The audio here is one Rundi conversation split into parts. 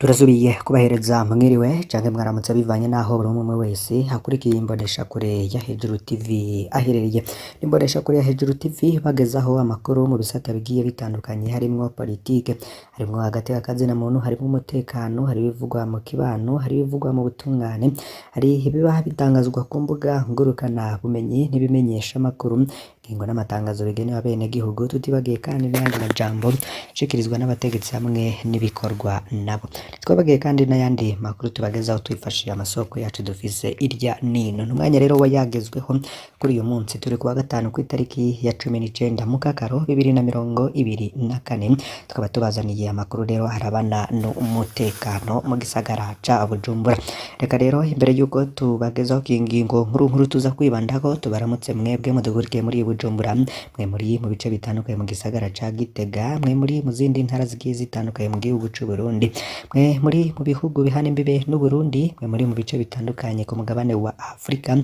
Turasubiye kubahereza mwiriwe canke mwaramutse bivanye naho buri umwe wese akurikiye imboneshakure ya Hejuru TV aherereye. Imboneshakure ya Hejuru TV bagezaho amakuru mu bisata bigiye bitandukanye harimwo politike, harimwo hagati y'akazina muntu, harimwo umutekano, hari ibivugwa mu kibano, hari ibivugwa mu butungane, hari ibiba bitangazwa ku mbuga ngurukana bumenyi n'ibimenyesha makuru, ingingo n'amatangazo bigenewe abenegihugu, tutibagiye kandi n'ayandi majambo ashikirizwa n'abategetsi hamwe n'ibikorwa nabo. Twabagiye kandi n'ayandi makuru tubagezaho twifashishije amasoko yacu dufise irya nino. N'umwanya rero wayagezweho kuri uyu munsi turi kuwa gatanu kw'itariki ya 19 Mukakaro 2024, tukaba tubazaniye amakuru rero arabana n'umutekano mu gisagara ca Bujumbura. Reka rero imbere yuko tubagezaho ingingo nkuru nkuru tuza kwibandako, tubaramutse mwebwe mudukurikiye muri Bujumbura, mwe muri mu bice bitandukanye mu gisagara ca Gitega, mwe muri mu zindi ntara zigiye zitandukanye mu gihugu c'u Burundi, mwe muri mu bihugu bihana imbibe n'Uburundi, mwe muri mu bice bitandukanye ku mugabane wa Afrika,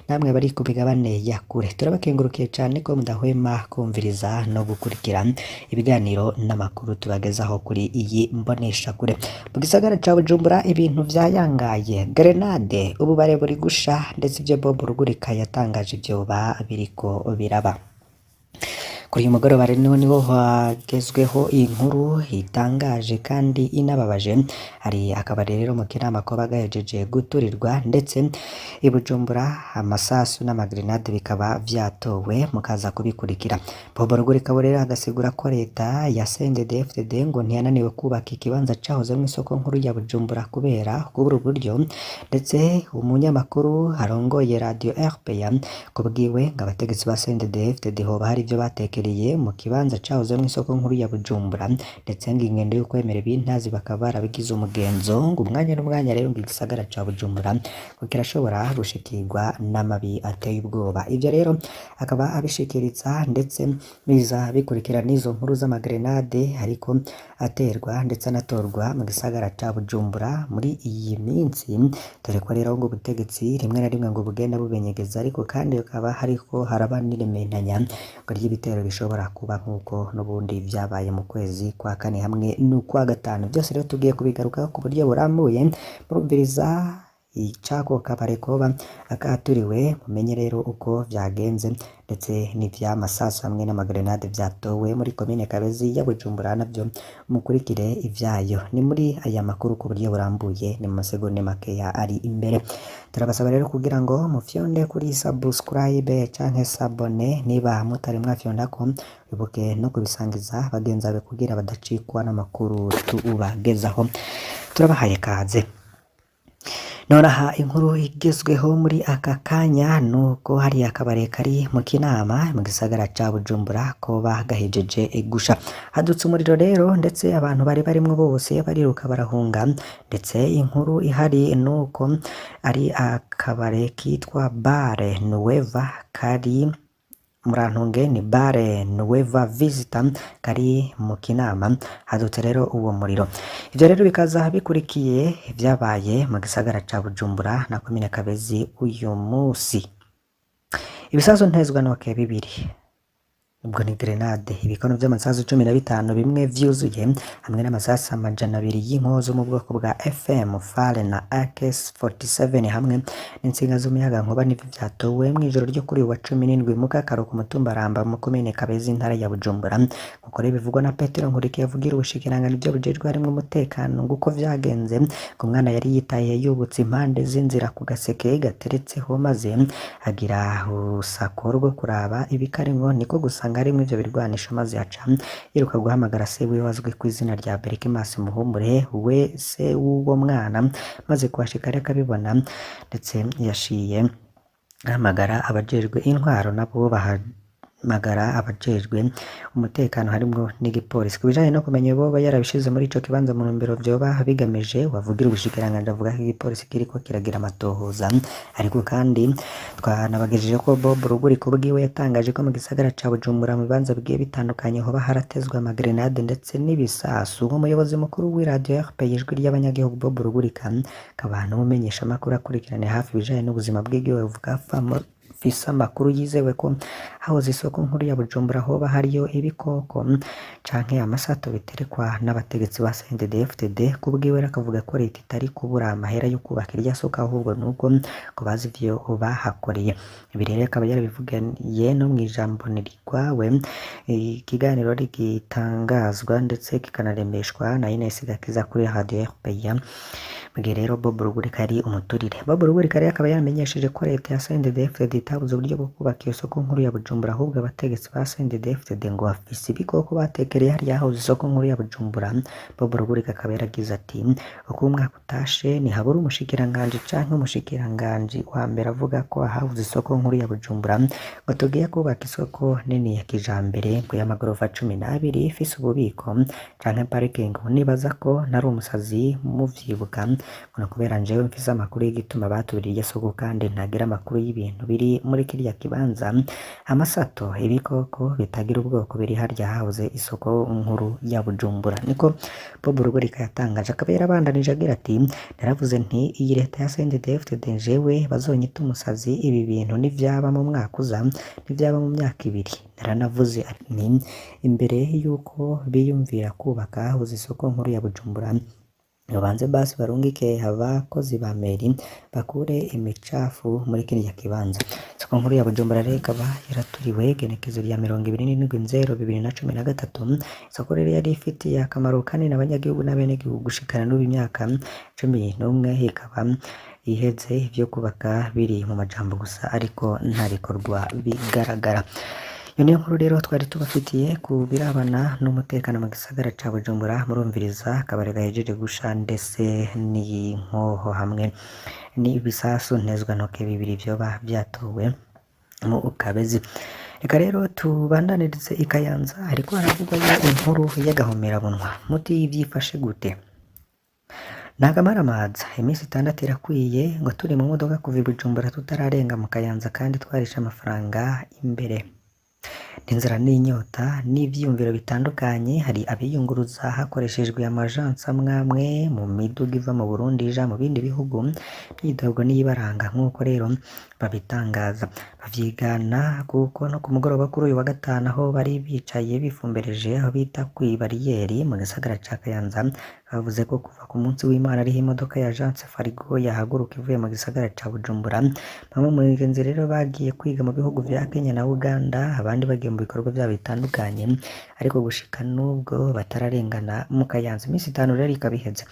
namwe bari ku migabane ya kure. Turabakengurukiye cane ko mudahwema kumviriza no gukurikira ibiganiro n'amakuru tubagezaho kuri iyi mboneshakure. Mu gisagara ca Bujumbura ibintu vyayangaye, grenade, ububare buri gusha, ndetse ivyo Bob Rugurika yatangaje vyoba biriko biraba. Kuri uyu mugoroba rero niho hagezweho inkuru itangaje kandi inababaje. Hari akabari rero mu Kinama koba gahejeje guturirwa, ndetse i Bujumbura amasasu n'amagrenade bikaba vyatowe, mukaza kubikurikira. Bob Rugurika rero agasigura ko leta ya CNDD-FDD ngo ntiyananiwe kubaka ikibanza cahozemwo isoko nkuru ya Bujumbura kubera kubura uburyo, ndetse umunyamakuru arongoye radio RPA kubwiwe ngo abategetsi ba CNDD-FDD hoba hari ivyo batekereye mu kibanza cahozemwo isoko nkuru ya Bujumbura, ndetse ngo ingendo yo kwemera ibintazi bakaba barabigize umugenzo, ngo umwanya n'umwanya rero ngo igisagara ca Bujumbura ngo kirashobora gushikirwa n'amabi ateye ubwoba. Ivyo rero akaba abishikiriza, ndetse biza bikurikira n'izo nkuru z'amagrenade ariko aterwa ndetse anatorwa mu gisagara ca Bujumbura muri iyi minsi, dore ko rero ngo ubutegetsi rimwe na rimwe ngo bugenda bubenyegeza, ariko kandi hakaba hariko haraba n'irementanya ngo ry'ibitero bishobora kuba nk'uko n'ubundi vyabaye mu kwezi kwa kane hamwe n'ukwa gatanu. Byose rero tugiye kubigarukaho ku buryo burambuye, murumviriza icako kabare koba akaturiwe, mumenye rero uko vyagenze, ndetse n'ivy'amasasu hamwe n'amagrenade vyatowe muri komine Kabezi ya Bujumbura, navyo mukurikire ivyayo. Ni muri aya makuru ku buryo burambuye, ni mu masegonda makeya ari imbere. Turabasaba rero kugira ngo mufyonde kuri subscribe canke s'abonner niba mutari mwafyondako, wibuke no kubisangiza bagenzi bawe kugira badacikwa n'amakuru tubagezaho. Turabahaye kaze. Nonaha inkuru igezweho muri aka kanya nuko hari akabare kari mu Kinama mu gisagara ca Bujumbura koba gahejeje gusha. Hadutse umuriro rero, ndetse abantu bari barimwo bose bariruka barahunga, ndetse inkuru ihari nuko ari akabare kitwa Bare Nueva kari Murantunge, ni Bare Nueva Vista kari mu Kinama. Hadutse rero uwo muriro. Ivyo rero bikaza bikurikiye ivyabaye mu gisagara ca Bujumbura na komine Kabezi uyu musi. Ibisasu ntezwanoke bibiri, ubwo ni grenade, ibikono vy'amasasu 15 bimwe vyuzuye, hamwe n'amasasu 200 y'inkozo mu bwoko bwa FM FAL na AK-47 hamwe n'intsinga z'umuyagankuba nivyo vyatowe mw'ijoro ryo kuri uyu wa 17 Mukakaro ku mutumba Ramba mu komine Kabezi intara ya Bujumbura, nkuko rero bivugwa na Petero Nkurikiye avugira ubushikiranganji bwo bujejwe harimwo umutekano. Nguko vyagenze, ngo umwana yari yitaye yubutse impande z'inzira ku gaseke gateretseho, maze agira urusako rwo kuraba ibikarimwo, niko gusanga harimwo ivyo birwanisho, maze aca yiruka guhamagara se wiwe azwi kw'izina rya Berkimas Muhumure, we se w'uwo mwana. Maze kuhashika rero akabibona, ndetse yaciye ahamagara abajejwe intwaro, nabo bahamagara abajejwe umutekano harimwo n'igipolisi. Ku bijanye no kumenya boba yarabishize muri ico kibanza mu ntumbero vyoba bigamije, wavugira ubushikiranganji avuga ko igipolisi kiriko kiragira amatohoza. Ariko kandi twanabagejeje ko Bob Rugurika ubwiwe yatangaje ko mu gisagara ca Bujumbura mu bibanza bigiye bitandukanye hoba haratezwe amagrenade ndetse n'ibisasu. Umuyobozi mukuru w'iradiyo RPA Ijwi ry'Abanyagihugu Bob Rugurika akaba n'umumenyeshamakuru akurikirana hafi ibijanye n'ubuzima bw'igihugu avuga mfise amakuru yizewe ko hahoze isoko nkuru ya Bujumbura hoba hariyo ibikoko canke amasato biterekwa n'abategetsi ba CNDD-FDD. Kubwiwe rero akavuga ko leta itari kubura amahera yo kubaka irya soko, ahubwo nuko ngo bazi ivyo bahakoreye. Ibi rero akaba yarabivugiye no mw'ijambo Ntirigwawe, ikiganiro gitangazwa ndetse kikanaremeshwa na Ines Gakiza kuri Radio RPA. Mu gihe rero Bob Rugurika yari umuturire, Bob Rugurika rero akaba yaramenyesheje ko leta ya CNDD-FDD itabuze uburyo bwo kubaka iyo soko nkuru ya Bujumbura, ahubwo abategetsi ba CNDD-FDD ngo bafise ibikoko batekereye hariya hahoze isoko nkuru ya Bujumbura. Bob Rugurika akaba yaragize ati: "Uko umwaka utashe ntihabura umushikiranganji canke umushikiranganji wa mbere avuga ko ahabuze isoko nkuru ya Bujumbura ngo tugiye kubaka isoko nini ya kijambere ngo y'amagorofa 12 ifise ububiko canke parikingi. Nibaza ko ntari umusazi muvyibuka, ngo kubera njewe mfise amakuru y'igituma baturiye iryo soko kandi ntagira amakuru y'ibintu biri muri kiriya kibanza, amasato, ibikoko bitagira ubwoko biri harya hahoze isoko nkuru ya Bujumbura." Niko Bob Rugurika yatangaje. Akaba yarabandanije agira ati: "Naravuze nti iyi leta ya CNDD-FDD jewe bazonyita umusazi, ibi bintu nivyaba mu mwaka uza, nivyaba mu myaka ibiri. Naranavuze nti imbere y'uko biyumvira kubaka ahahoze isoko nkuru ya Bujumbura, babanze basi barungike abakozi ba meri bakure imicafu muri kiriya kibanza." Isoko nkuru ya Bujumbura rero ikaba yaraturiwe igenekezo rya 27 Nzero 2013. Isoko rero yari ifitiye akamaro kanini abanyagihugu n'abenegihugu gushikana n'ubu imyaka 11 ikaba iheze ivyo kubaka biri mu majambo gusa ariko nta bikorwa bigaragara. Iyo niyo nkuru rero twari tubafitiye ku birabana n'umutekano mu gisagara ca Bujumbura. Murumviriza akabari gahejeje gusha ndetse n'inkoho hamwe n'ibisasu ntezwantoke bibiri vyoba vyatowe mu Kabezi. Reka rero tubandanirize i Kayanza, hariko haravugwayo inkuru y'agahomerabunwa. Muti vyifashe gute? Nakamaramaza, iminsi 6 irakwiye ngo turi mu modoka kuva i Bujumbura tutararenga mu Kayanza kandi twarishe amafaranga imbere. Inzara n'inyota n'ivyiyumviro bitandukanye, hari abiyunguruza hakoreshejwe amajansi amwamwe mu miduga iva mu Burundi ija mu bindi bihugu, imyidogo niyibaranga nk'uko rero babitangaza. Bavyigana kuko no ku mugoroba kuri uyu wa gatanu aho bari bicaye bifumbereje aho bita kw'ibariyeri mu gisagara ca Kayanza, bavuze ko kuva ku munsi w'Imana ariho imodoka ya Agence Farigo yahaguruka ivuye mu gisagara ca Bujumbura. Bamwe mu bagenzi rero bagiye kwiga mu bihugu vya Kenya na Uganda, abandi bagiye mu bikorwa vyabo bitandukanye, ariko gushika n'ubwo batararengana mu Kayanza. Iminsi 5 rero ikaba iheze.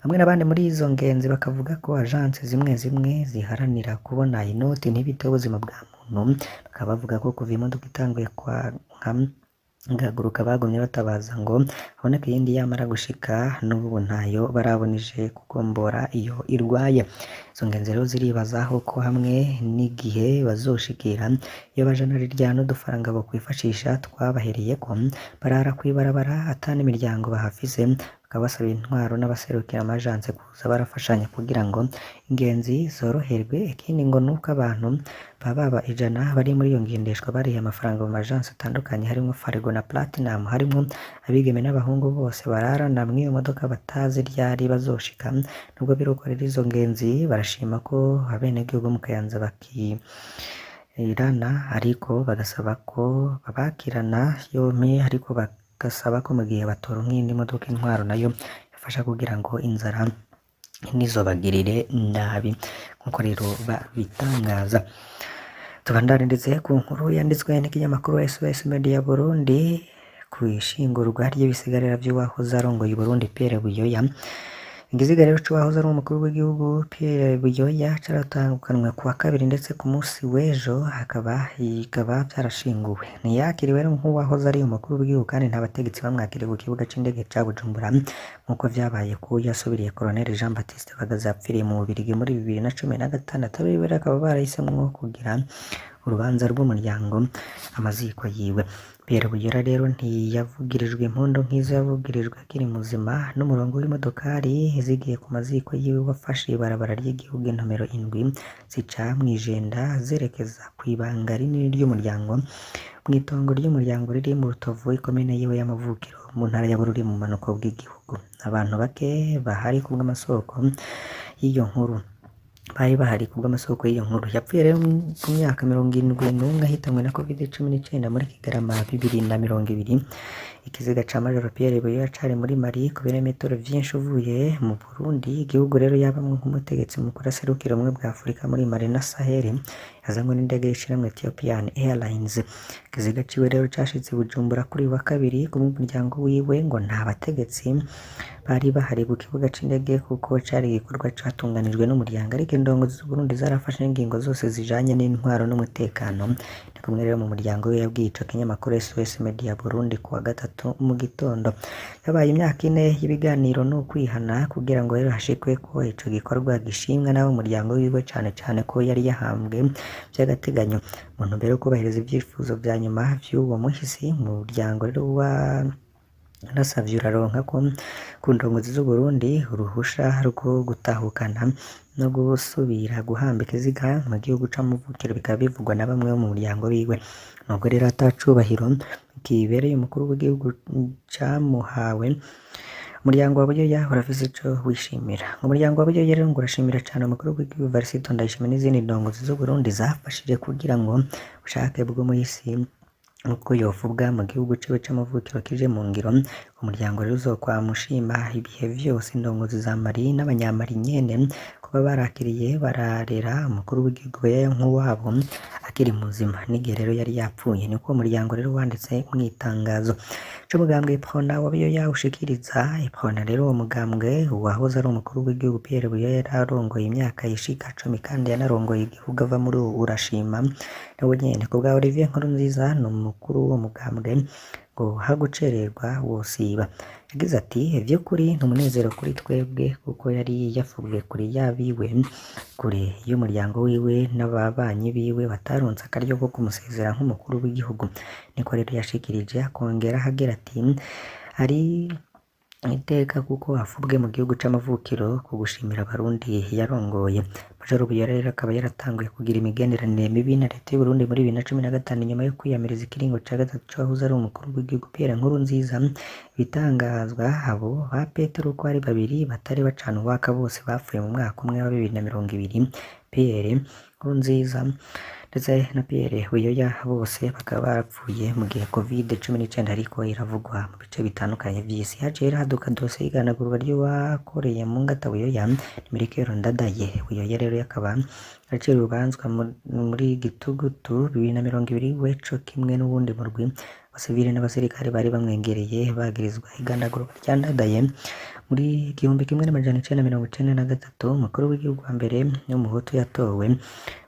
Bamwe n'abandi muri izo ngenzi bakavuga ko agence zimwe zimwe ziharanira kubona inoti ntibiteho ubuzima bwa muntu, bakaba bavuga ko kuva imodoka itanguye kwanka igahaguruka bagumye batabaza ngo haboneke iyindi, yamara gushika n'ubu ntayo barabona ije kugombora iyo irwaye. Izo ngenzi rero ziribaza ko hamwe n'igihe bazoshikira iyo baja na rirya n'udufaranga bokwifashisha twabahereyeko, barara kw'ibarabara ata n'imiryango bahafise, bakaba basaba intwaro n'abaserukira amajanse kuza barafashanya kugira ngo ingenzi zoroherwe. Ikindi ngo nuko abantu baba 100 bari muri iyo ngendeshwa bariye amafaranga mu majanse atandukanye harimwo Farigo na Platinum, harimwo abigeme n'abahungu bose bararana mw'iyo modoka batazi ryari bazoshika. Nubwo biruko rero izo ngenzi barashima ko abenegihugu mu Kayanza bakirana, ariko bagasaba ko babakirana yompi, ariko bagasaba ko mu gihe batoronka iyindi modoka intwaro nayo yafasha kugira ngo inzara ntizobagirire nabi, nkuko rero babitangaza. Tubandanirize ku nkuru yanditswe n'ikinyamakuru SOS Media Burundi kw'ishingurwa ry'ibisigarira vy'uwahoze arongoye Burundi Pierre Buyoya. Igiziga rero c'uwahoze ari umukuru w'igihugu Pierre Buyoya caratangukanwe kuwa kabiri ndetse ku munsi w'ejo hakaba bikaba vyarashinguwe. Ntiyakiriwe nk'uwahoze ari umukuru w'igihugu kandi nta bategetsi bamwakiriye ku kibuga c'indege ca Bujumbura nk'uko vyabaye ku yasubiriye Colonel Jean Baptiste Bagaza yapfiriye mu Bubirigi muri 2016. Abiwe bakaba barahisemwo kugira urubanza rw'umuryango amaziko yiwe. Pierre Buyoya rero ntiyavugirijwe impundu nk'izo yavugirijwe akiri muzima, n'umurongo w'imodokari zigiye ku maziko yiwe wafashe ibarabara ry'igihugu inomero 7 zica mw'Ijenda zerekeza kw'ibanga rinini ry'umuryango mw'itongo ry'umuryango riri mu Rutovu, ikomine yiwe y'amavukiro mu ntara ya Bururi mu bumanuko bw'igihugu. Abantu bake bahari kubw'amasoko y'iyo nkuru. Bari bahari kubw'amasoko y'iyo nkuru. Yapfuye rero ku myaka 71 ahitanwe na COVID-19 muri Kigarama 2020. Ikiziga ca Major Pierre Buyoya cari muri Mali, ku birometero vyinshi uvuye mu Burundi, igihugu rero yabamwo nk'umutegetsi mukuru aserukira ubumwe bwa Afurika muri Mali na Sahel, yazanywe n'indege y'ishirahamwe Ethiopian Airlines. Ikiziga ciwe rero cashitse i Bujumbura kuri uyu wa kabiri kubw'umuryango wiwe. Ngo nta bategetsi bari bahari ku kibuga c'indege kuko cari igikorwa catunganijwe n'umuryango, ariko indongozi z'Uburundi zarafashe ingingo zose zijanye n'intwaro n'umutekano. Ni kumwe rero mu muryango wiwe yabwiye ico kinyamakuru SOS Media Burundi kuwa gatatu mu gitondo. Yabaye imyaka 4 y'ibiganiro n'ukwihana kugira ngo rero hashikwe ko ico gikorwa gishimwa n'abo mu muryango wiwe, cane cane ko yari yahambwe vy'agateganyo. Mu ntumbero yo kubahiriza ivyifuzo vya nyuma vy'uwo muhisi, umuryango rero wa nasavye uraronka ko ku ndongozi z'Uburundi uruhusha rwo gutahukana no gusubira guhamba ikiziga mu gihugu c'amavukiro, bikaba bivugwa na bamwe bo mu muryango wiwe. Nubwo rero ata cubahiro kibereye umukuru w'igihugu camuhawe, umuryango wa Buyoya urafise ico wishimira. Umuryango wa Buyoya rero ngo urashimira cane umukuru w'igihugu Evariste Ndayishimiye n'izindi ndongozi z'Uburundi zafashije kugira ngo ubushake bw'umuhisi uko yovugwa mu gihugu ciwe c'amavukiro kije mu ngiro. Umuryango rero uzokwama ushima ibihe vyose indongozi za Mali n'abanyamali nyene kuba barakiriye bararera umukuru w'igihugu Buyoya nk'uwabo akiri muzima n'igihe rero yari yapfuye. Niko uwo muryango rero wanditse mw'itangazo. C'umugambwe Iprona wa Buyoya ushikiriza Iprona rero, uwo mugambwe wahoze ari umukuru w'igihugu Pierre Buyoya yararongoye imyaka ishika 10 kandi yanarongoye igihugu ava muri uwo, urashima nawe nyene. Kubwa Olivier Nkurunziza, ni umukuru w'uwo mugambwe, ngo hagucererwa wosiba. Yagize ati: "Vy'ukuri ni umunezero kuri twebwe kuko yari yafubwe kure y'abiwe, kure y'umuryango wiwe n'ababanyi biwe bataronse akaryo ko kumusezera nk'umukuru w'igihugu." Niko rero yashikirije, akongera agira ati: "Ari iteka kuko afubwe mu gihugu c'amavukiro ku gushimira abarundi yarongoye." Major Buyoya rero akaba yaratanguye kugira imigenderanire mibi na leta y'Uburundi muri 2015 inyuma yo kwiyamiriza ikiringo ca gatatu c'uwahoze ari umukuru w'igihugu Pierre Nkurunziza. Ibitangazwa, abo ba Petero uko ari babiri batari bacana uwaka bose bapfuye mu mwaka umwe wa 2020. Pierre Nkurunziza ndetse na Pierre Buyoya bose bakaba barapfuye mu gihe COVID-19 ariko iravugwa mu bice bitandukanye vy'isi. Haciye haduka dosiye y'iganagurwa ry'uwakoreye mu ngata Buyoya, ni Melchior Ndadaye. Buyoya rero akaba acira urubanza muri Gitugutu 2020, we co kimwe n'uwundi murwi abasivile n'abasirikare bari bamwegereye bagirizwa iganagurwa rya Ndadaye muri 1993, umukuru w'igihugu wa mbere w'umuhutu yatowe.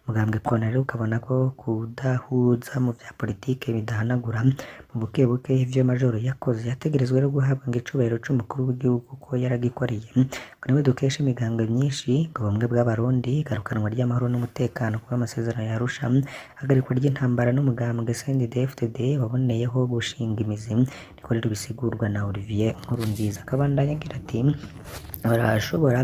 Mugambwe Prona rero ukabona ko kudahuza mu vya politike bidahanagura mu bukebuke ivyo Majoro yakoze. Yategerezwa rero guhabwa ngo icubahiro c'umukuru w'igihugu kuko yaragikoreye. Ngo niwe dukesha imigambwe myinshi, ngo ubumwe bw'abarundi, igarukanwa ry'amahoro n'umutekano kuba amasezerano ya Arusha, ihagarikwa ry'intambara n'umugambwe CNDD-FDD waboneyeho gushinga imizi. Niko rero bisigurwa na Olivier Nkurunziza. Akabandanya agira ati: "Barashobora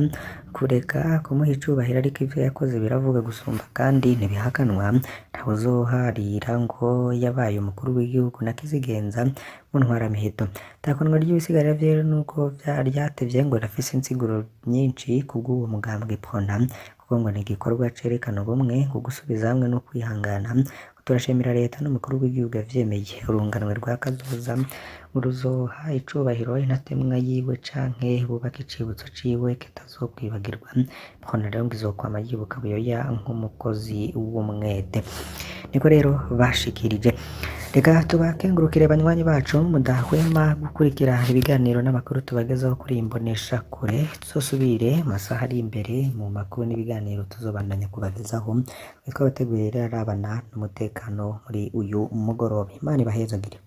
kureka kumuha icubahiro, ariko ivyo yakoze biravuga gusumba kandi ntibihakanwa. Ntawuzoharira ngo yabaye umukuru w'igihugu na kizigenza mu ntwaramiheto." Itakanwa ry'ibisigarira vye nuko ryatevye ngo rirafise insiguro nyinshi kubw'uwo mugambwe Prona, kuko ngo ni igikorwa cerekana ubumwe, ugusubiza hamwe no kwihangana. Turashimira leta n'umukuru w'igihugu yavyemeye. Urunganwe rwa kazoza ruzoha icubahiro intatemwa yiwe canke bubake icibutso ciwe kitazokwibagirwa. Prona rero ngo izokwama yibuka Buyoya nk'umukozi w'umwete. Niko rero bashikirije. Reka tubakengurukire banywanyi bacu mudahwema gukurikira ibiganiro n'amakuru tubagezaho kuri iyi mboneshakure. Tuzosubire mu masaha ari imbere mu makuru n'ibiganiro tuzobandanya kubagezaho. Twabateguriye rero arabana n'umutekano muri uyu mugoroba. Imana ibahezagire.